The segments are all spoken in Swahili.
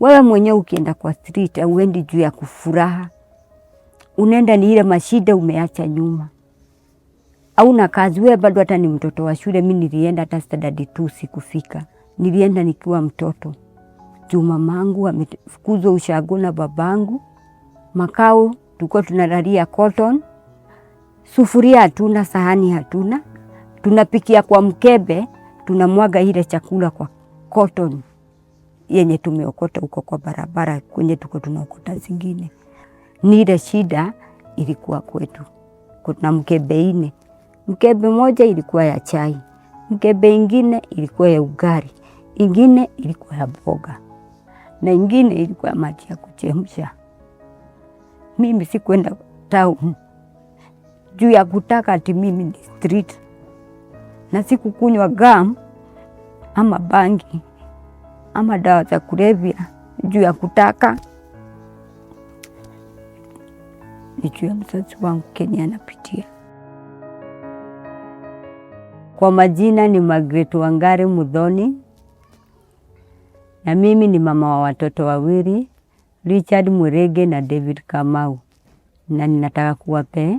Wewe mwenyewe ukienda kwa street auendi juu ya kufuraha, unaenda ni ile mashida umeacha nyuma. Hauna kazi, wewe bado hata ni mtoto wa shule. Mi nilienda hata standard 2 sikufika, nilienda nikiwa mtoto juu mamangu amefukuzwa ushago na babangu. Makao tulikuwa tunalalia cotton, sufuria hatuna, sahani hatuna, tunapikia kwa mkebe, tunamwaga ile chakula kwa cotton yenye tumeokota huko kwa barabara kwenye tuko tunaokota zingine. Ni ile shida ilikuwa kwetu. Kuna mkebe ine, mkebe moja ilikuwa ya chai, mkebe ingine ilikuwa ya ugali, ingine ilikuwa ya mboga na ingine ilikuwa ya maji ya kuchemsha. Mimi sikwenda town juu ya kutaka ati mimi ni street, na sikukunywa gum ama bangi ama dawa za kulevya juu ya kutaka ni juu ya mzazi wangu kenye anapitia. Kwa majina ni Margaret Wangari Muthoni, na mimi ni mama wa watoto wawili, Richard Murege na David Kamau, na ninataka kuwape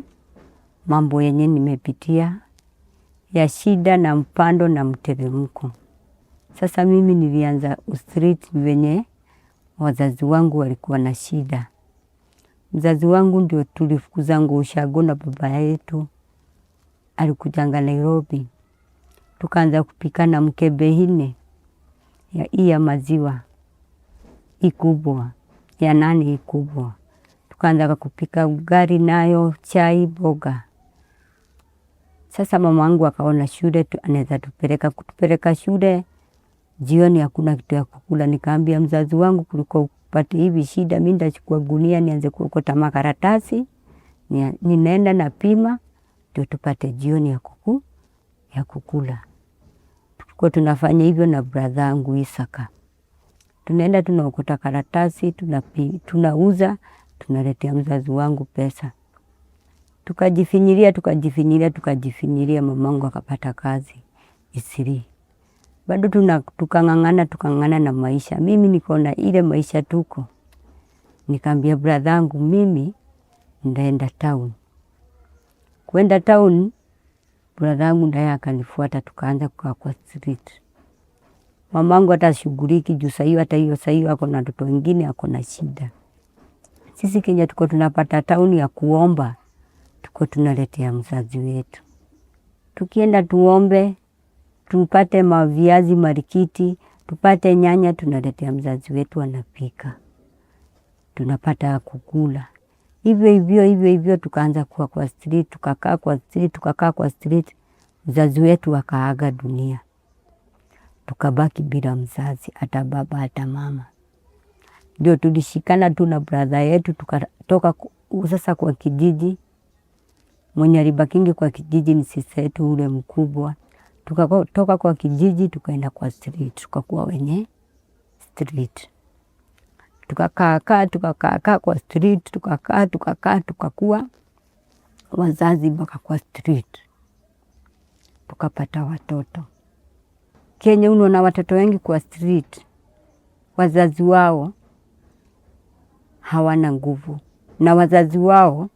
mambo yenye nimepitia ya shida na mpando na mteremko. Sasa mimi nilianza street venye wazazi wangu walikuwa na shida. Mzazi wangu ndio tulifukuzanga ushago na baba yetu alikujanga Nairobi, tukaanza kupika na mkebe ine ya hii ya maziwa ikubwa ya nani ikubwa, tukaanza kupika ugali nayo, chai, mboga. Sasa mama wangu akaona shule tu, anaweza tupeleka kutupeleka shule jioni, hakuna kitu ya kukula. Nikaambia mzazi wangu, kuliko upate hivi shida, mimi ndachukua gunia nianze kuokota makaratasi, ninaenda napima ndio tupate jioni ya kukula. Tulikuwa tunafanya hivyo na brother yangu Isaka, tunaenda tunaokota karatasi tunauza, tunaletea mzazi wangu pesa. Tukajifinyilia, tukajifinyilia, tukajifinyilia, mamangu akapata kazi Isiri. Bado tukang'ang'ana, tukang'ang'ana na maisha. Mimi nikaona ile maisha tuko, nikaambia brother yangu mimi ndaenda town. Kwenda town, brother yangu naye akanifuata, tukaanza kukaa kwa street. Mamangu hata shughuliki juu saa hiyo, hata hiyo saa hiyo ako na watoto wengine, ako na shida. Sisi Kenya tuko tunapata town ya kuomba, tuko tunaletea mzazi wetu. Tukienda tuombe, tupate maviazi marikiti, tupate nyanya, tunaletea mzazi wetu anapika. Tunapata kukula. Hivyo hivyo hivyo hivyo tukaanza kuwa kwa street, tukakaa kwa street, tukakaa kwa street. Mzazi wetu akaaga dunia. Tukabaki bila mzazi, hata baba hata mama. Ndio tulishikana tu na brother yetu, tukatoka sasa kwa kijiji. Mwenye alibakingi kwa kijiji ni sister yetu ule mkubwa. Tukatoka kwa kijiji, tukaenda kwa street, tukakuwa wenye street. Tukakaa kaa, tukakaa kaa kwa street, tukakaa, tukakaa, tukakuwa wazazi mpaka kwa street. Tukapata watoto. Kenya unaona watoto wengi kwa street, wazazi wao hawana nguvu na wazazi wao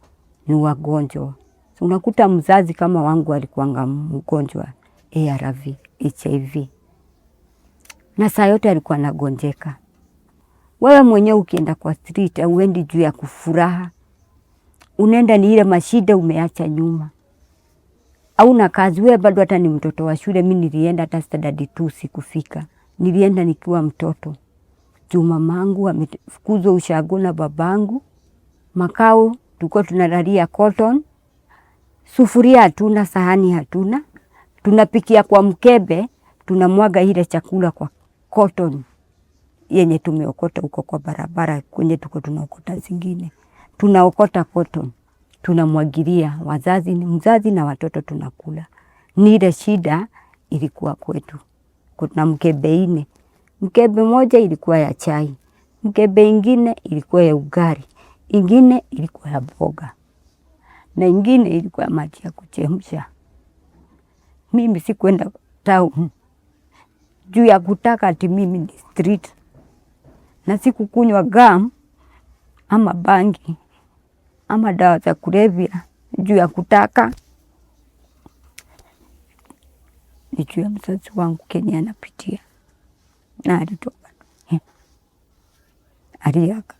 ni wagonjwa. Unakuta mzazi kama wangu alikuwanga mgonjwa ARV, HIV, na saa yote alikuwa anagonjeka. Wewe mwenyewe ukienda kwa street auendi juu ya kufuraha, unaenda ni ile mashida umeacha nyuma. Hauna kazi, wewe bado hata ni mtoto wa shule. Mi nilienda hata standard 2 sikufika, nilienda nikiwa mtoto juu mamangu amefukuzwa ushago na babangu. Makao tulikuwa tunalalia cotton, sufuria hatuna, sahani hatuna, tunapikia kwa mkebe, tunamwaga ile chakula kwa cotton yenye tumeokota huko kwa barabara kwenye tuko tunaokota zingine, tunaokota cotton tunamwagilia wazazi, mzazi na watoto tunakula. Ni ile shida ilikuwa kwetu. Kuna mkebe ine, mkebe moja ilikuwa ya chai, mkebe ingine ilikuwa ya ugali, ingine ilikuwa ya mboga na ingine ilikuwa ya maji ya kuchemsha. Mimi sikwenda town juu ya kutaka ati mimi ni street, Na sikukunywa gum ama bangi ama dawa za kulevya juu ya kutaka, ni juu ya mzazi wangu kenye anapitia, na alitoka aliaga.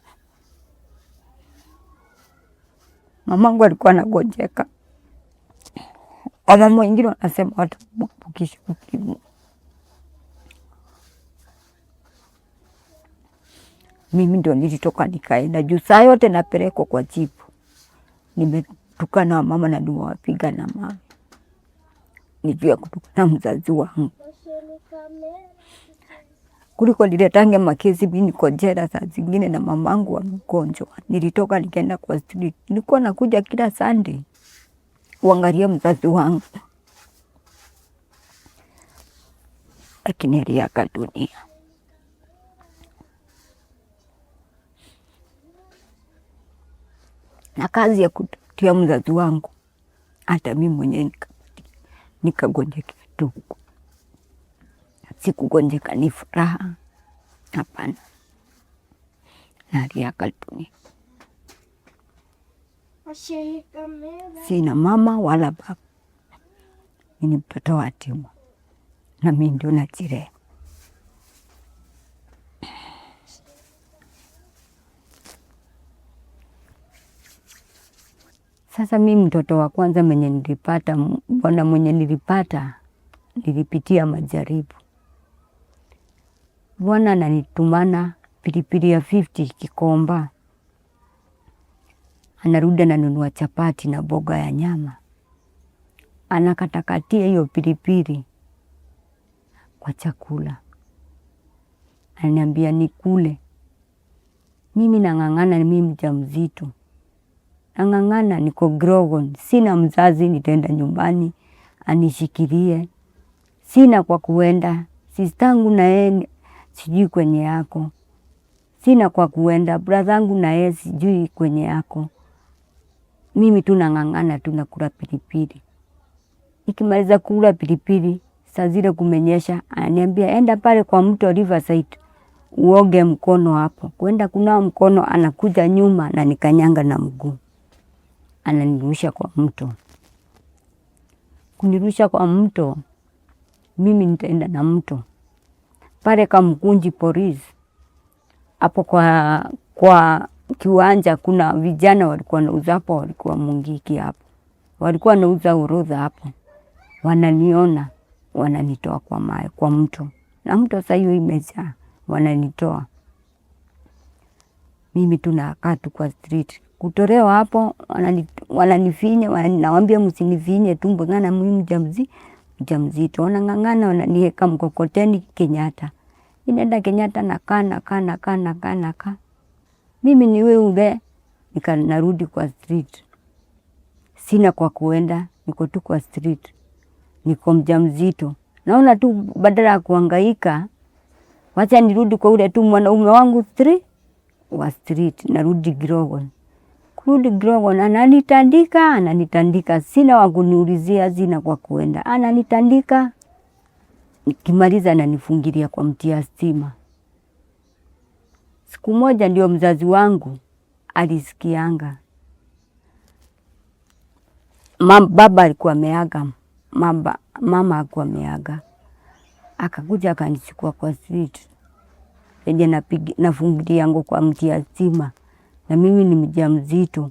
Mamangu alikuwa anagonjeka, wamama wengine wanasema watamwambukisha ukimwi. Mimi ndio nilitoka nikaenda juu, saa yote napelekwa kwa chifu, nimetukana wamama na nimewapiga na mawe, ni juu ya kutukana mzazi wangu kuliko niletange makesi. Mimi niko jela saa zingine na mamangu wa mgonjwa. Nilitoka nikaenda kwa street, nilikuwa nakuja kila Sunday kuangalia mzazi wangu, lakini aliaga dunia. Na kazi ya kutia mzazi wangu, hata mimi mwenyewe nikagonjeka tu. Sikugonjeka ni furaha, hapana. Na aliaga dunia. Sina mama wala baba, mimi ni mtoto wa yatima na mimi ndio najilea. Sasa mi mtoto wa kwanza mwenye nilipata, bwana mwenye nilipata, nilipitia majaribu. Bwana ananitumana pilipili ya 50 kikomba, anarudi ananunua chapati na boga ya nyama, anakatakatia hiyo pilipili kwa chakula, ananiambia nikule. Mimi nang'ang'ana, mimi mjamzito nang'ang'ana, niko Grogon, sina mzazi, nitaenda nyumbani anishikilie, sina kwa kuenda. Sistangu na yeye sijui kwenye yako, sina kwa kuenda. Bradhangu na yeye sijui kwenye yako. Mimi tu nang'ang'ana tu nakula pilipili. Nikimaliza kula pilipili, saa zile kumenyesha, ananiambia enda pale kwa mto Riverside uoge mkono hapo. Kwenda kunawa mkono, anakuja nyuma na nikanyanga na mguu, ananirusha kwa mto. Kunirusha kwa mto, mimi nitaenda na mto pale Kamkunji polisi hapo kwa kiwanja, kuna vijana walikuwa nauza hapo, walikuwa Mungiki hapo, walikuwa nauza orodha hapo, wananiona wananitoa kwa mawe kwa mto, na mto sasa hiyo imejaa, wananitoa mimi tu nakaa tu kwa street kutolewa hapo, wananifinya, nawaambia msinifinye tumbo sana, mimi mjamzito. Wanang'ang'ana, wananiweka mkokoteni Kenyatta. Inaenda Kenyatta, nakaa nakaa nakaa nakaa nakaa, mimi ni wewe, nika narudi kwa street, sina kwa kuenda, niko tu kwa street, niko mjamzito. Naona tu badala ya kuhangaika, wacha nirudi kwa ule tu mwanaume wangu street wa street, narudi Grogon. Kurudi Grogon ananitandika, ananitandika, sina wa kuniulizia, sina kwa kuenda, ananitandika. Nikimaliza ananifungilia kwa mti ya stima. Siku moja ndio mzazi wangu alisikianga, baba alikuwa ameaga, mama alikuwa ameaga, akakuja akanichukua kwa street penye nafungilia yangu kwa mti ya stima, na mimi ni mjamzito.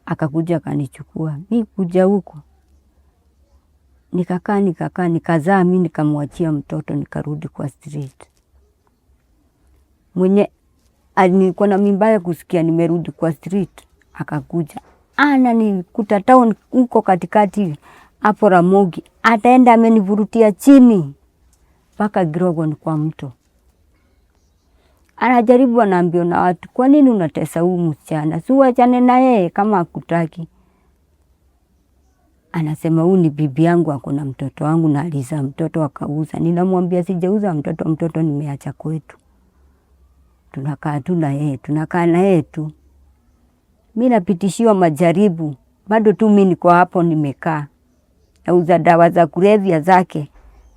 Akakuja akanichukua, mi kuja huko nikakaa nikakaa nikazaa, mi nikamwachia mtoto, nikarudi kwa street. Mwenye nilikuwa na mimba ya kusikia nimerudi kwa street, akakuja ananikuta town huko katikati hapo Ramogi, ataenda amenivurutia chini mpaka Grogon kwa mto. Anajaribu, anaambiwa na watu, kwa nini unatesa huyu msichana? Si uachane na yeye kama hakutaki. Anasema huyu ni bibi yangu, ako na mtoto wangu na alizaa mtoto akauza. Ninamwambia sijauza mtoto, mtoto nimeacha kwetu. Tunakaa tu na yeye, tunakaa na yeye tu. Mi napitishiwa majaribu, bado tu mi niko hapo nimekaa. Nauza dawa za kulevya zake.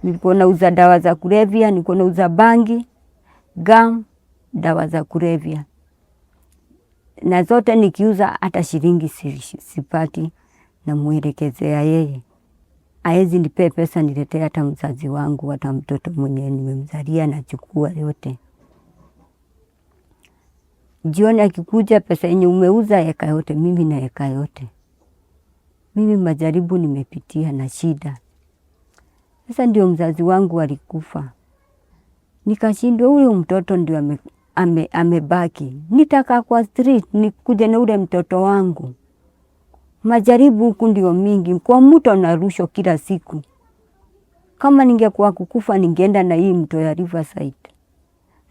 Nilikuwa nauza dawa za kulevya, nilikuwa nauza bangi, gum. dawa za kulevya, na zote nikiuza hata shilingi sipati, namwelekezea yeye. Haezi nipee pesa niletee hata mzazi wangu, hata mtoto mwenye nimemzalia, nachukua yote. Jioni akikuja, pesa yenye umeuza eka yote, mimi naeka yote. Mimi majaribu nimepitia na shida. Sasa ndio mzazi wangu alikufa, nikashindwa, huyu mtoto ndio amebaki, nitakaa kwa street nikuje na ule mtoto wangu. Majaribu huku ndio mingi, kwa mto narushwa kila siku. Kama ningekuwa kukufa ningeenda na hii mto ya Riverside,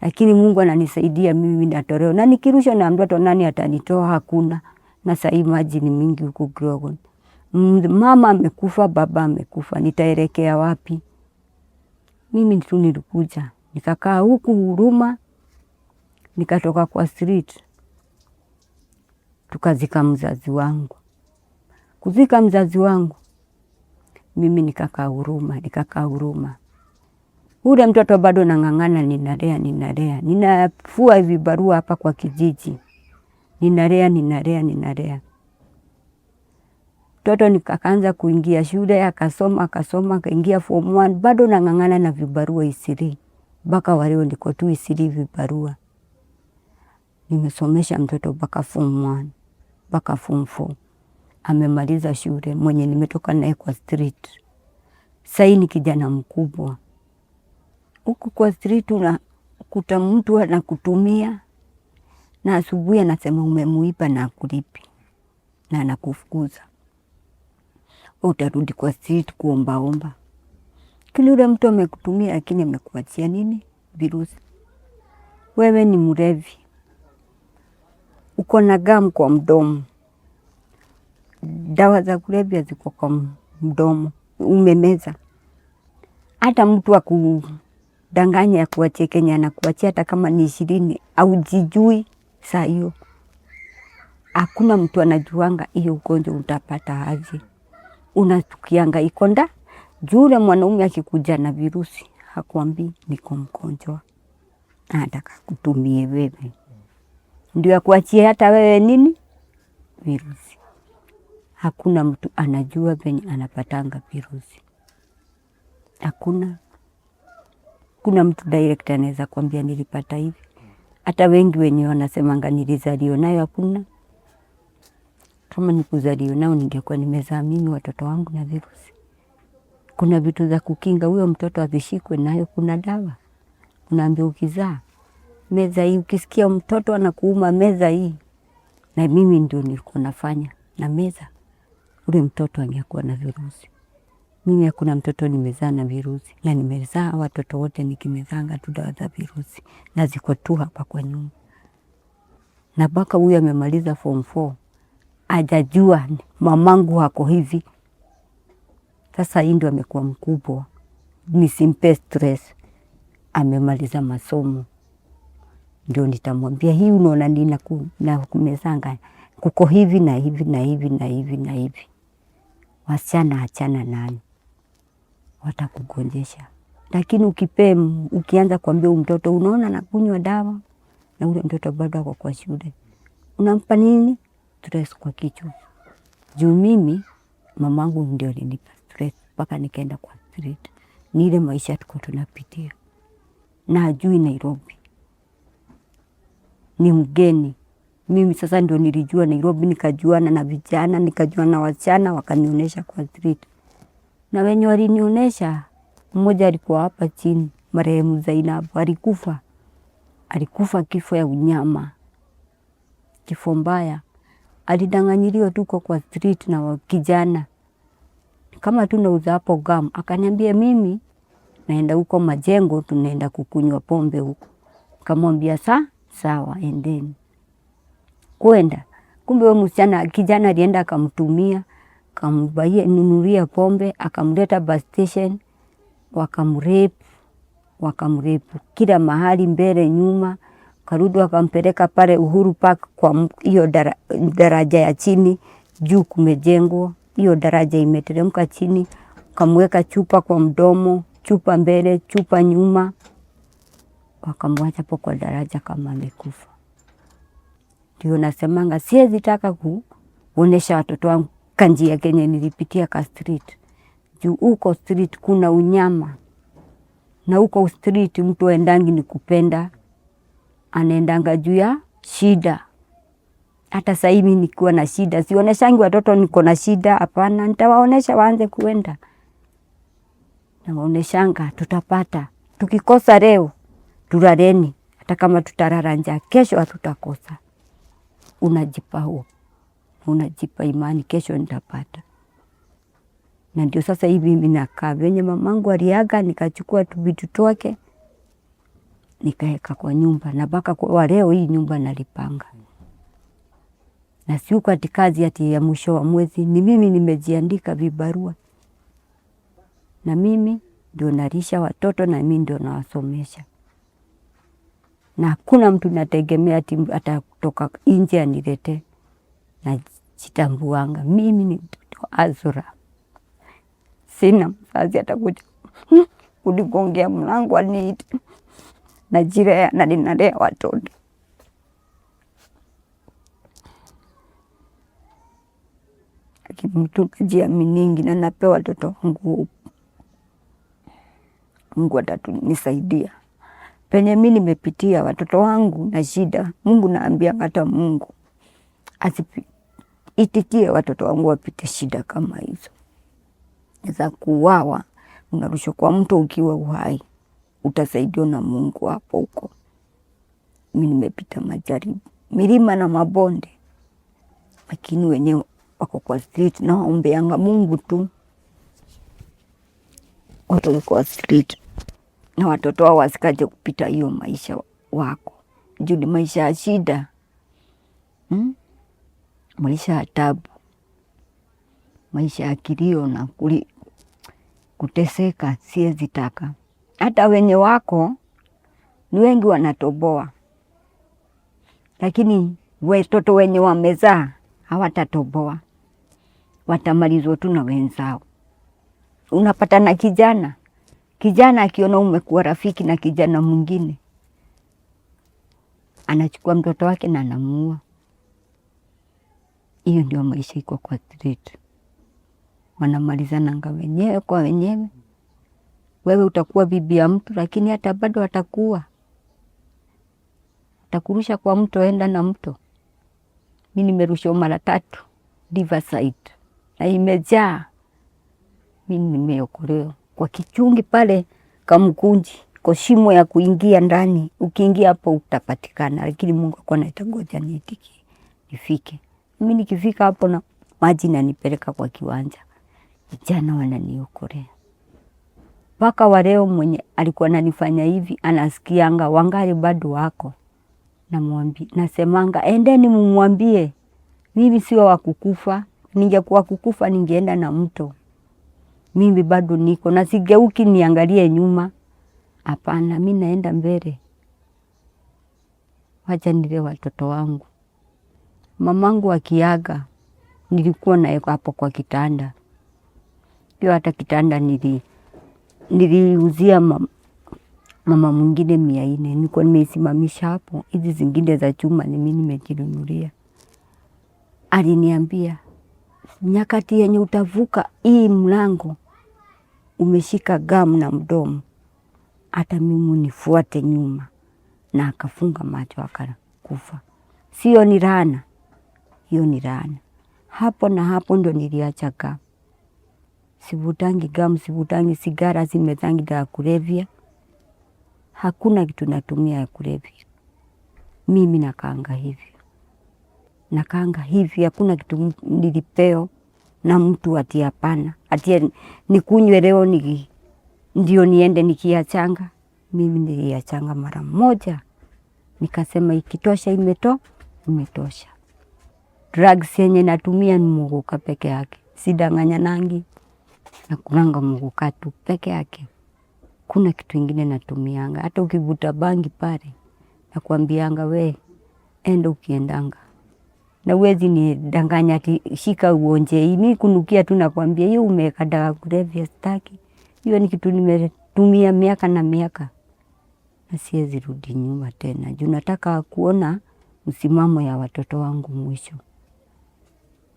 lakini Mungu ananisaidia mimi natolewa, na nikirushwa na mtoto nani atanitoa? Hakuna. Na sahii maji ni mingi huku Grogon. Mama amekufa, baba amekufa, nitaelekea wapi? Mimi tu nilikuja nikakaa huku Huruma, nikatoka kwa street, tukazika mzazi wangu. Kuzika mzazi wangu, mimi nikakaa Huruma, nikakaa Huruma. Ule mtoto bado nang'ang'ana, ninalea, ninalea, ninafua vibarua hapa kwa kijiji, ninalea, ninalea, ninalea mtoto. Nikaanza kuingia shule, akasoma, akasoma, akaingia form 1, bado nang'ang'ana na vibarua Eastleigh mpaka wa leo niko tu Eastleigh vibarua. Nimesomesha mtoto mpaka form 1 mpaka form 4, amemaliza shule, mwenye nimetoka naye kwa street. Sahii ni kijana mkubwa. Huku kwa street unakuta mtu anakutumia na asubuhi anasema umemuiba na akulipi na anakufukuza, utarudi kwa street kuombaomba. Lakini ule mtu amekutumia, lakini amekuachia nini? Virusi. Wewe ni mlevi, uko na gum kwa mdomo, dawa za kulevya ziko kwa mdomo, umemeza. Hata mtu akudanganya akuachie kenye anakuachia, hata kama ni 20, aujijui saa hiyo. Hakuna mtu anajuanga hiyo ugonjwa utapata aje, unatukianga iko nda juu. Ule mwanaume akikuja na virusi hakuambii niko mgonjwa, anataka kutumie wewe ndio akuachie hata wewe nini virusi. Hakuna mtu anajua venye anapatanga virusi, hakuna. Kuna mtu direct anaweza kwambia nilipata hivi. Hata wengi wenye wanasemanga nilizaliwa nayo, hakuna. Kama nikuzaliwa nao ningekuwa nimezaa mimi watoto wangu na virusi. Kuna vitu za kukinga huyo mtoto asishikwe nayo, kuna dawa unaambia ukizaa meza hii, ukisikia mtoto anakuuma meza hii. Na mimi ndio nilikuwa nafanya na meza, ule mtoto angekuwa na virusi. Mimi hakuna mtoto nimezaa na virusi, na nimezaa watoto wote nikimezanga tu dawa za virusi, na ziko tu hapa kwa nyumba. Na mpaka huyu amemaliza form 4 hajajua mamangu ako hivi. Sasa hii ndio amekuwa mkubwa, nisimpe stress. Amemaliza masomo ndio nitamwambia hii, unaona nina na kumezanga kuko hivi na hivi na hivi na hivi na hivi. Wasichana achana nani, watakugonjesha. Lakini ukipe, ukianza kuambia huyu mtoto unaona nakunywa dawa na ule mtoto bado ako kwa shule, unampa nini stress kwa kichwa. Juu mimi mamangu ndio alinipa stress mpaka nikaenda kwa street. Ni ile maisha tuko tunapitia, na hajui Nairobi, ni mgeni. Mimi sasa ndio nilijua Nairobi, nikajuana na vijana, nikajuana na wasichana, wakanionyesha kwa street. Na wenye walinionyesha, mmoja alikuwa hapa chini, marehemu Zainabu, alikufa. Alikufa kifo ya unyama, kifo mbaya. Alidanganyiliwa tuko kwa street na kijana kama tunauza hapo gum, akaniambia mimi naenda huko Majengo, tunaenda kukunywa pombe huko. Kamwambia sawa, endeni. Kwenda kumbe huyo msichana kijana alienda akamtumia, akambaia nunulia pombe, akamleta bus station, wakamrape, wakamrape kila mahali, mbele nyuma, karudi wakampeleka pale Uhuru Park kwa hiyo daraja ya chini, juu kumejengwa hiyo daraja imeteremka chini, kamweka chupa kwa mdomo, chupa mbele, chupa nyuma, Wakamwacha hapo kwa daraja kama amekufa. Ndio nasemanga siwezi taka kuonesha watoto wangu kanjia kenye nilipitia ka street. Juu huko street kuna unyama, na huko street mtu aendangi ni kupenda, anaendanga juu ya shida. Hata sahii mimi nikiwa na shida sioneshangi watoto niko na shida, hapana. Nitawaonesha waanze kuenda, nawaoneshanga tutapata, tukikosa leo tulaleni, hata kama tutalala njaa, kesho hatutakosa. Unajipa hope, unajipa imani, kesho nitapata. Na ndio sasa hivi mimi nakaa venye mamangu aliaga, nikachukua tu vitu twake nikaeka kwa nyumba, na mpaka kwa leo hii nyumba nalipanga, na siuko ati kazi ati ya mwisho wa mwezi, ni mimi nimejiandika vibarua, na mimi ndio nalisha watoto na mimi ndio nawasomesha, na hakuna mtu nategemea ati atatoka nje aniletee. Najitambuanga mimi ni mtoto Azura, sina mzazi atakuja kunigongea mlango aniite. Najilea na ninalea watoto. Lakini mtu najiaminingi na napea watoto wangu, Mungu atatunisaidia penye mi nimepitia watoto wangu na shida. Mungu naambia hata Mungu asiitikie watoto wangu wapite shida kama hizo za kuuawa. Unarushwa kwa mto ukiwa uhai, utasaidiwa na Mungu hapo huko. Mi nimepita majaribu, milima na mabonde, lakini wenyewe wako kwa street na waombeanga Mungu tu, watu kwa street na watoto wao wasikaje kupita hiyo maisha wako juu ni maisha ya shida, Maisha ya tabu, maisha ya kilio na kuteseka. Siwezi taka. Hata wenye wako ni wengi wanatoboa, lakini watoto wenye wamezaa hawatatoboa, watamalizwa tu na wenzao. Unapata na kijana, kijana akiona umekuwa rafiki na kijana mwingine, anachukua mtoto wake na anamuua. Hiyo ndio maisha iko kwa street, wanamalizananga wenyewe kwa wenyewe. Wewe utakuwa bibi ya mtu, lakini hata bado atakuwa atakurusha kwa mto, enda na mto. Mi nimerushwa mara tatu Riverside na imejaa. Mi nimeokolewa kwa kichungi pale Kamkunji, kwa shimo ya kuingia ndani. Ukiingia hapo utapatikana, lakini Mungu alikuwa anaita ngoja niitikie nifike. Mi nikifika hapo na maji nanipeleka kwa kiwanja, vijana wananiokolea. Mpaka wa leo mwenye alikuwa ananifanya hivi anasikianga wangali bado wako. Namwambia, nasemanga endeni mumwambie mimi sio wa kukufa. Ningekuwa kukufa ningeenda na mto. Mimi bado niko na sigeuki niangalie nyuma. Hapana, mi naenda mbele. Wacha nile watoto wangu. Mamangu akiaga nilikuwa naye hapo kwa kitanda. Hiyo hata kitanda niliuzia mama mwingine 400. Nilikuwa nimeisimamisha hapo. Hizi zingine za chuma ni mimi nimejinunulia. Aliniambia nyakati yenye utavuka hii mlango umeshika gamu na mdomo, hata mimi nifuate nyuma. Na akafunga macho akakufa. Sio ni laana, hiyo ni laana. Hapo na hapo ndo niliacha gamu. Sivutangi gamu, sivutangi sigara, simezangi dawa kulevya. Hakuna kitu natumia ya kulevya. Mimi nakaanga hivi, nakaanga hivi. Hakuna kitu nilipeo na mtu ati hapana, ati nikunywe leo ndio niende nikiachanga. Mimi niliachanga mara moja, nikasema ikitosha, imetosha. Drugs yenye natumia ni muguka peke yake, sidanganya nangi, nakulanga muguka tu peke yake. Kuna kitu ingine natumianga. Hata ukivuta bangi pale nakwambianga we enda ukiendanga, na uwezi nidanganya ati shika uonje hii. Mimi kunukia tu nakwambia hiyo umeweka dawa kulevya, sitaki. Hiyo ni kitu nimetumia miaka na miaka. Na siwezi rudi nyuma tena juu nataka kuona msimamo ya watoto wangu mwisho.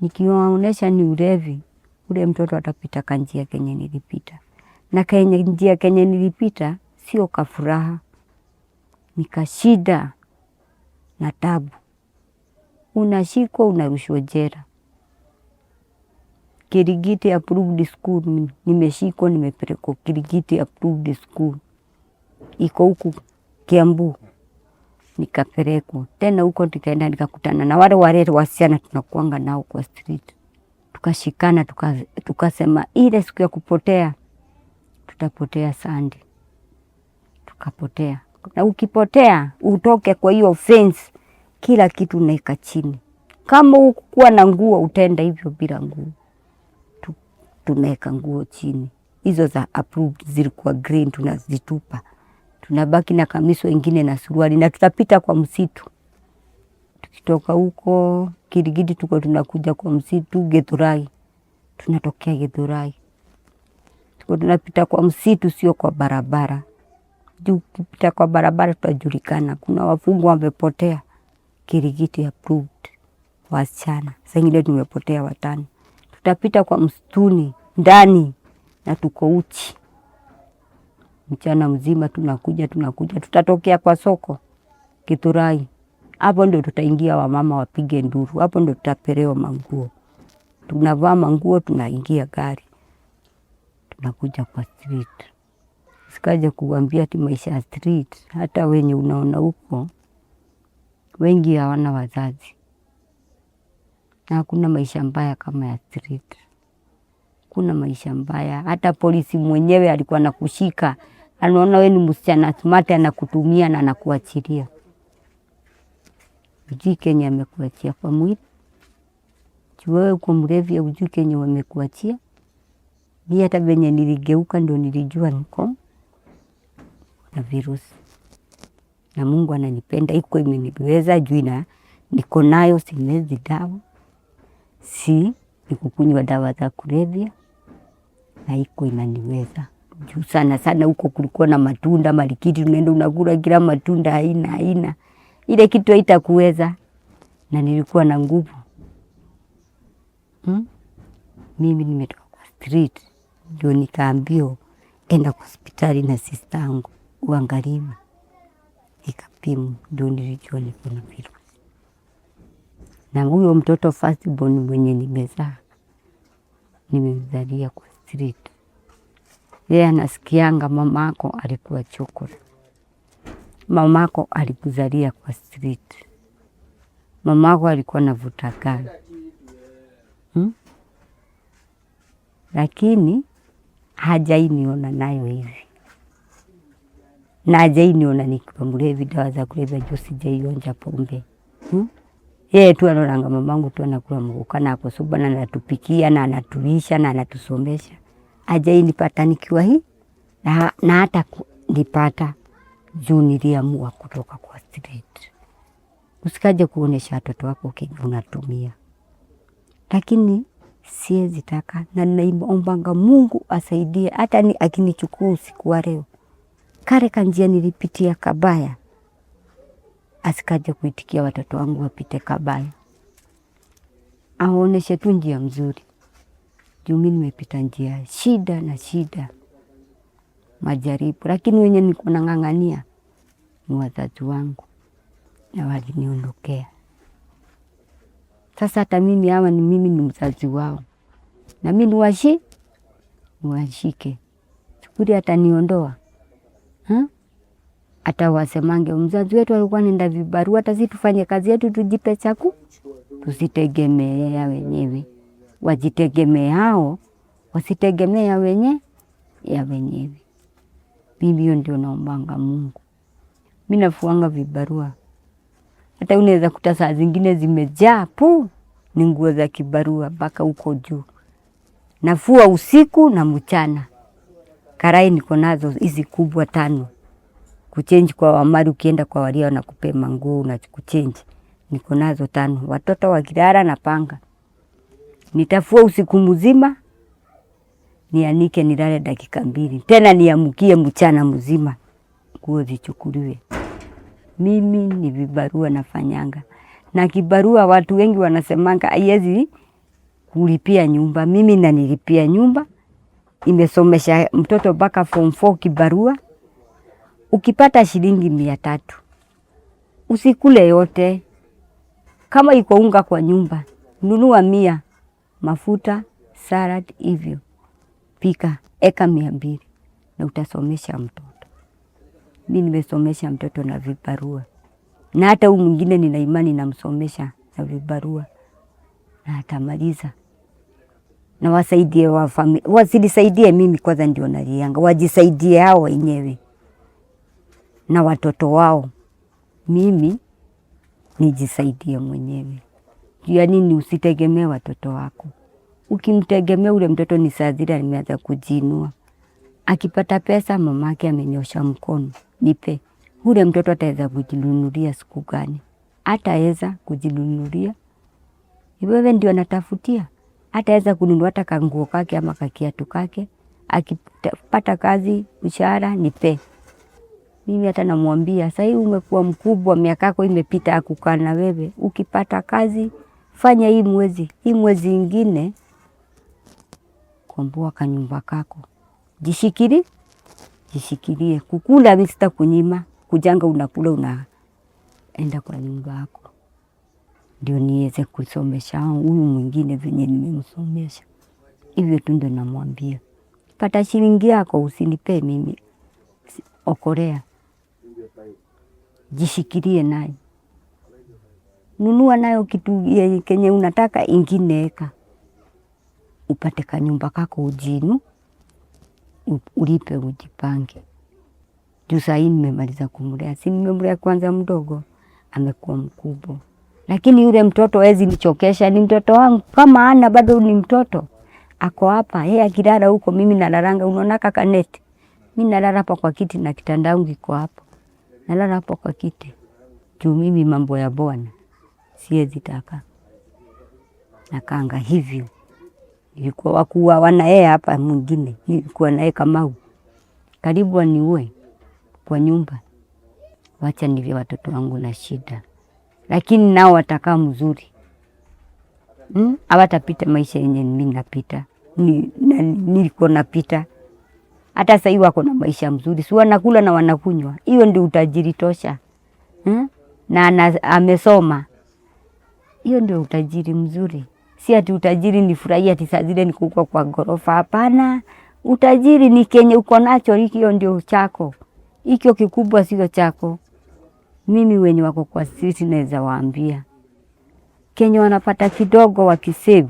Nikiwaonesha ni ulevi, ule mtoto atapita kanjia kenye nilipita, na kenye njia kenye nilipita sio kafuraha, ni kashida na tabu. Unashikwa, unarushwa jela. Kirigiti Approved School, nimeshikwa, nimepelekwa Kirigiti Approved School, iko huku Kiambu. Nikapelekwa tena huko, nikaenda nikakutana na wale wale wasichana tunakuanga nao kwa street, tukashikana, tukasema ile siku ya kupotea tutapotea Sunday. Tukapotea, na ukipotea utoke kwa hiyo fence, kila kitu unaeka chini. Kama hukukuwa na nguo utaenda hivyo bila nguo. Tunaweka nguo chini, hizo za approved zilikuwa green, tunazitupa, tunabaki na kamiso ingine na suruali, na tutapita kwa msitu. Tukitoka huko Kirigiti tuko tunakuja kwa msitu Githurai, tunatokea Githurai, tuko tunapita kwa msitu, sio kwa barabara. Juu ukipita kwa barabara tutajulikana, kuna wafungwa wamepotea Kirigiti Approved, wasichana saa ingine tumepotea watano, tutapita kwa msituni ndani na tuko uchi mchana mzima, tunakuja tunakuja, tutatokea kwa soko Githurai, hapo ndio tutaingia, wamama wapige nduru, hapo ndio tutapelewa manguo, tunavaa manguo, tunaingia gari, tunakuja kwa street. Sikaja kuambia ati maisha ya street, hata wenye unaona huko wengi hawana wazazi, na hakuna maisha mbaya kama ya street. Kuna maisha mbaya, hata polisi mwenyewe alikuwa anakushika, anaona wewe ni msichana smart, anakutumia na anakuachilia. Hujui kenye amekuachia kwa mwili, juu wewe uko mlevi, hujui kenye wamekuachia. Mi hata venye niligeuka ndio nilijua niko na virusi, na Mungu ananipenda, iko imeniweza juu ina niko nayo, simezi dawa, si nikukunywa dawa za kulevya, na iko inaniweza juu sana sana. Huko kulikuwa na matunda malikiti, tunaenda unakula kila matunda aina aina, ile kitu haitakuweza, na nilikuwa na nguvu. Mimi nimetoka kwa street, ndio nikaambiwa enda kwa hospitali na sister yangu uangaliwe, nikapimwa, ndio nilijua niko na virusi. Na huyo mtoto first born mwenye nimezaa, nimemzalia kwa street. Yeye anasikianga mamako alikuwa chokora, mamako alikuzalia kwa street, mamako alikuwa anavuta gari. Lakini hajainiona nayo hivi, na hajainiona nikiwa mlevi, dawa za kulevya juu sijaionja pombe. Yeye tu anaonanga mamangu tu anakula muguka na ako sober na anatupikia na anatulisha na anatusomesha. Hajainipata nikiwa hii na hata nipata juu niliamua kutoka kwa street. Usikaje kuonesha watoto wako kenye unatumia, lakini siwezi taka, na naombanga Mungu asaidie, hata ni akinichukua usiku wa leo, kale kanjia nilipitia kabaya, asikaje kuitikia watoto wangu wapite kabaya, aoneshe tu njia mzuri. Juu mimi nimepita njia shida na shida, majaribu, lakini wenye niko nang'ang'ania ni wazazi wangu na waliniondokea. Sasa hata mimi hawa ni mimi ni mzazi wao, na mimi niwashike. Siku ile ataniondoa, hata wasemange mzazi wetu alikuwa anaenda vibarua, hata sisi tufanye kazi yetu tujipe chaku, tusitegemee ya wenyewe, wajitegemee hao, wasitegemee ya wenyewe. Mimi hiyo ndio naombanga Mungu. Mimi nafuanga vibarua, hata unaweza kuta saa zingine zimejaa pu, ni nguo za kibarua mpaka huko juu. Nafua usiku na mchana. Karai niko nazo hizi kubwa 5. Kuchange kwa wamari, ukienda kwa walia wanakupea manguo unakuchange. Niko nazo 5. Watoto wakilala napanga. Nitafua usiku mzima, nianike nilale dakika 2. Tena niamkie mchana mzima. nguo zichukuliwe. Mimi ni vibarua nafanyanga, na kibarua watu wengi wanasemanga haiwezi kulipia nyumba. Mimi nanilipia nyumba, imesomesha mtoto mpaka form 4 kibarua. Ukipata shilingi 300 usikule yote. Kama iko unga kwa nyumba, nunua 100 mafuta, salad hivyo, pika, eka 200 na utasomesha mtoto. Mi nimesomesha mtoto na vibarua, na hata huyu mwingine nina imani namsomesha na vibarua na atamaliza. Na wasaidie wa wasinisaidie mimi kwanza, ndio nalianga, wajisaidie hao wenyewe na watoto wao, mimi nijisaidie mwenyewe. Juu ya nini usitegemee watoto wako? Ukimtegemea ule mtoto ni saa zile ameanza kujiinua, akipata pesa mamake amenyosha mkono, nipe. Ule mtoto ataweza kujinunulia siku gani? Hataweza kujinunulia. Wewe ndio anatafutia. Hataweza kununua hata kanguo kake ama kakiatu kake. Akipata kazi, mshahara, nipe. Mimi hata namwambia, sahii umekuwa mkubwa, miaka yako imepita ya kukaa na wewe. Ukipata kazi, fanya hii mwezi ingine, komboa kanyumba kako. Jishikiri, jishikilie. Kukula mimi sitakunyima, kujanga unakula unaenda kwa nyumba yako. Ndio niweze kusomesha huyu mwingine venye nimemsomesha. Hivyo tu ndio namwambia. Pata shilingi yako usinipe mimi. Okolea. Jishikilie nayo. Nunua nayo kitu kenye unataka, ingine eka. Upate kanyumba kako ujinu, ulipe ujipange. Juu sahii nimemaliza kumlea. Si nimemlea kwanza mdogo, amekuwa mkubwa. Lakini yule mtoto hawezi nichokesha, ni mtoto wangu. Kama ana bado ni mtoto. Ako hapa, yeye akilala huko, mimi nalalanga, unaona kaka neti. Mimi nalala hapa kwa kiti na kitanda yangu iko hapo. Nalala hapo kwa kiti. Juu mimi mambo ya bwana siwezi taka. Nakaanga hivyo. Nilikuwa wakuwa wana yeye hapa mwingine. Nilikuwa naye Kamau. Karibu aniue kwa nyumba. Wacha nivye watoto wangu na shida. Lakini nao watakaa mzuri. Hawatapita maisha yenye mimi napita. Nilikuwa napita. Hata sahii wako na maisha mzuri. Si wanakula na wanakunywa. Hiyo ndio utajiri tosha. Na amesoma. Hiyo ndio utajiri mzuri. Si ati utajiri ni furahia ati saa zile niko huko kwa ghorofa. Hapana. Utajiri ni kenye uko nacho, hiyo ndio chako. Hicho kikubwa sio chako. Mimi wenye wako kwa street naweza waambia, kenye wanapata kidogo wakisave,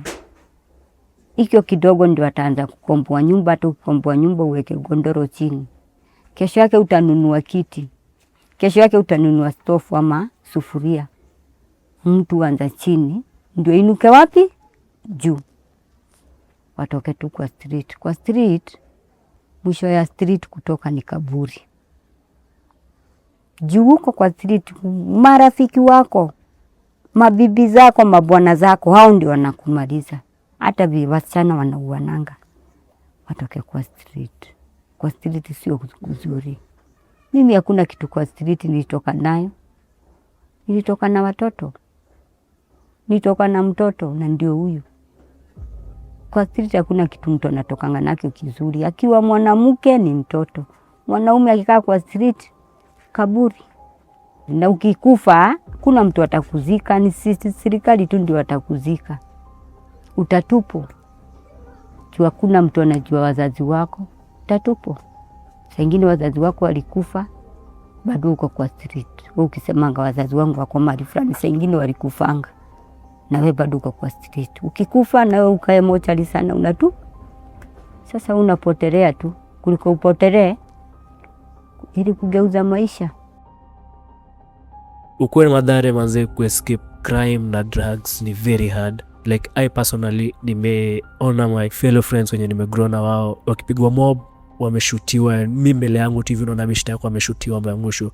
hicho kidogo ndio wataanza kukomboa nyumba. Hata ukikomboa nyumba uweke gondoro chini, kesho yake utanunua kiti, kesho yake utanunua stofu ama sufuria. Mtu anza chini ndio inuke wapi? Juu. Watoke tu kwa street. Kwa street, mwisho ya street kutoka ni kaburi. Juu huko kwa street, marafiki wako, mabibi zako, mabwana zako, hao ndio wanakumaliza. Hata wasichana wanauananga. Watoke kwa street. Kwa street sio kuzuri. Mimi hakuna kitu kwa street nilitoka nayo. Nilitoka na watoto. Nilitoka na mtoto na ndio huyu. Kwa street hakuna kitu mtu anatokanga nacho kizuri. Akiwa mwanamke ni mtoto. Mwanaume akikaa kwa street, kaburi. Na ukikufa, kuna mtu atakuzika, ni serikali tu ndio atakuzika. Utatupwa. Juu hakuna mtu anajua wazazi wako, utatupwa. Saa ingine wazazi wako walikufa, bado uko kwa street. Wewe ukisemanga wazazi wangu wako mahali fulani, saa ingine walikufanga. Na wewe bado uko kwa street. Ukikufa na wewe ukae mochari sana unatu. Sasa unapotelea tu, kuliko upotelee ili kugeuza maisha. Ukuwe Mathare manze, kuescape crime na drugs ni very hard. Like I personally nimeona my fellow friends wenye nimegrow na wao wakipigwa mob, wameshutiwa. Mi mbele yangu TV naona beshte yako ameshutiwa, ameangushwa.